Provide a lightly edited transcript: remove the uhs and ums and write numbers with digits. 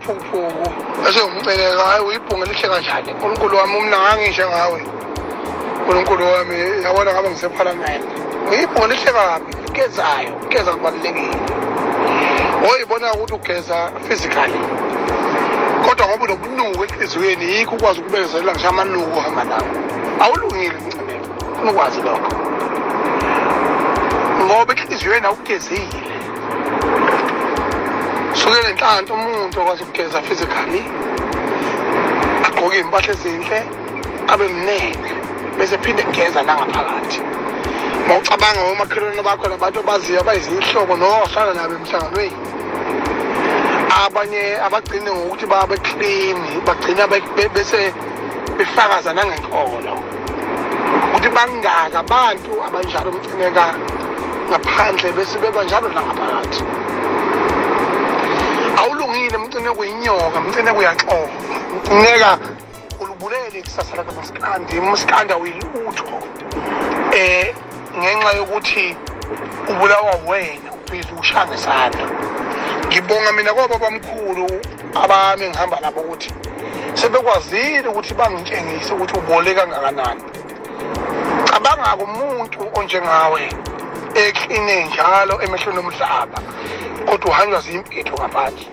Phukuphuku bese ngimceleka, hayi uyibhunga elihle kanjani, uNkulunkulu wami, umna ngangisho ngawe, uNkulunkulu wami, yabona ngabe ngisephalamende. Uyibhunga elihle kabi, gezayo, ugeza kubalulekile. Oyibona ukuthi ugeza physically, kodwa ngoba unobunuku enhliziyweni, yikho ukwazi ukubekezelela ngisho amanuku ohamba nawo. Awulungile Mcineka, ufuna ukwazi lokho, ngoba enhliziyweni awugezile. Suke nenhlanhla umuntu okwazi ukugeza physically, agqoke iy'mpahla ezinhle, abe mnene, bese phinde egeza nangaphakathi. Uma ucabanga omakhelwane bakho nabantu abaziyo abayizinhlobo nohlala nabo emhlanganweni, abanye abagcine ngokuthi babe clean, bagcina bese befakaza nangenkolo ukuthi bangaka abantu abanjalo Mcineka ngaphandle, bese beba njalo nangaphakathi. Awulungile Mcineka, uyinyoka Mcineka, uyaxova Mcineka, ulubulele ikusasa lakamaskandi. Umaskandi awuyilutho ngenxa yokuthi ubulawa wena, ubhizi ushaya ngesandla. Ngibonga mina kwababamkhulu abami ngihamba nabo ukuthi sebekwazile ukuthi bangitshengise ukuthi ubole kangakanani. Cabanga umuntu onjengawe ekline njalo emehlweni omhlaba, kodwa uhanjwa zimpethu ngaphandle.